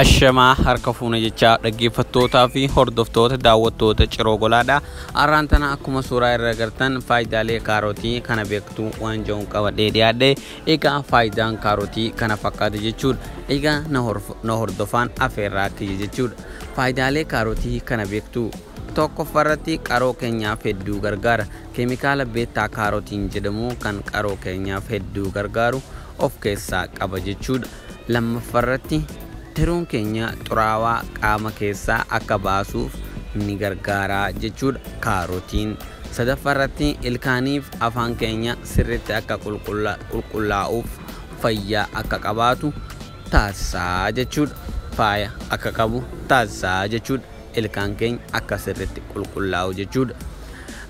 Ashamaa harka fuune jechaa dhaggeeffattootaa fi hordoftoota daawwattoota Ciroo Golaadha. Har'aan tana akkuma suuraa irra agartan faayidaalee kaarotii kana beektuu waan jedhuun qabadhee dhiyaadhe. Egaa faayidaan kaarotii kana fakkaata jechuudha. Egaa na hordofaan afeerraa kiyya jechuudha. Faayidaalee kaarotii kana beektuu tokkoffaarratti qaroo keenyaaf hedduu gargaara. Keemikaala beettaa kaarotiin jedhamu kan qaroo keenyaaf hedduu gargaaru of keessaa qaba jechuudha. Lammaffaarratti tiruun keenya xuraawaa qaama keessaa akka baasuuf ni gargaara jechuudha kaarotiin. Sadaffaarratti ilkaaniif afaan keenya sirriitti akka qulqullaa'uuf fayyaa akka qabaatu taasisaa jechuudha. Faaya akka qabu taasisaa jechuudha. Ilkaan keenya akka sirriitti qulqullaa'u jechuudha.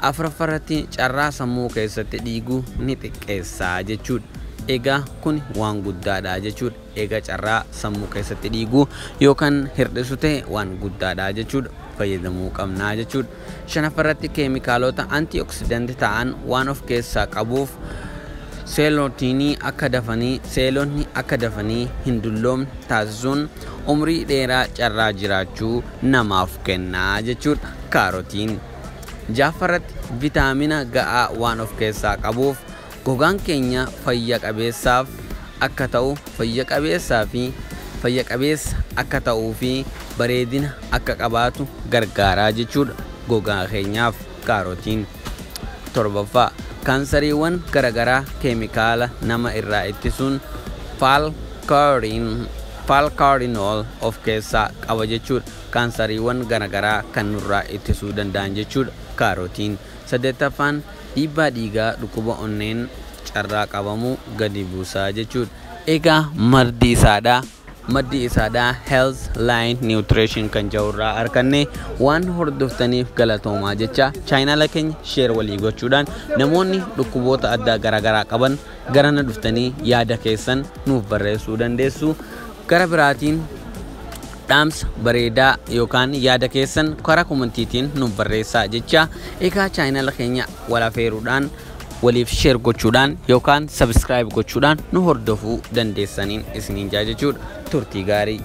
Afuraffaarratti carraa sammuu keessatti dhiiguu ni xiqqeessaa jechuudha. Egaa kun waan guddaadha jechuudha. Egaa carraa sammuu keessatti dhiiguu yookaan hir'isu ta'e waan guddaadha jechuudha. Fayyadamuu qabnaa jechuudha. Shanaffaarratti keemikaalota antioksidantii ta'an waan of keessaa qabuuf seelotiin akka dafanii seelonni akka dafanii hin dulloomne taasisuun umrii dheeraa carraa jiraachuu namaaf kennaa jechuudha kaarotiin. Ja'affaarratti vitaamina ga'aa waan of keessaa qabuuf gogaan keenya fayya qabeessaaf akka ta'u fayya qabeessaa fi fayya qabeessa akka ta'uu fi bareedina akka qabaatu gargaaraa jechuudha gogaa keenyaaf kaarotiin. Torbaffaa kaansariiwwan garaagaraa keemikaala nama irraa ittisuun falkaarinool of keessaa qaba jechuudha. Kaansariiwwan garaagaraa kan nurraa ittisuu danda'an jechuudha kaarotiin. Saddeettaffaan dhiibbaa dhiigaa dhukkuba onneen carraa qabamuu gadi buusaa jechuudha. Egaa maddi isaadha. Maddi isaadha Health Line Nutrition kan jedhurraa arganne. Waan hordoftaniif galatoomaa jecha chaayinaala keenya share walii gochuudhaan namoonni dhukkuboota addaa garaagaraa qaban garana dhuftanii yaada keessan nuuf barreessuu dandeessu. Gara biraatiin dhaamsa bareedaa yookaan yaada keessan karaa komantiitiin nuuf barreessaa jecha. Egaa chaayinaala keenya wal afeeruudhaan waliif share gochuudhaan yookaan subscribe gochuudhaan nu hordofuu dandeessaniin isiniin jaa jechuudha. Turtii gaarii.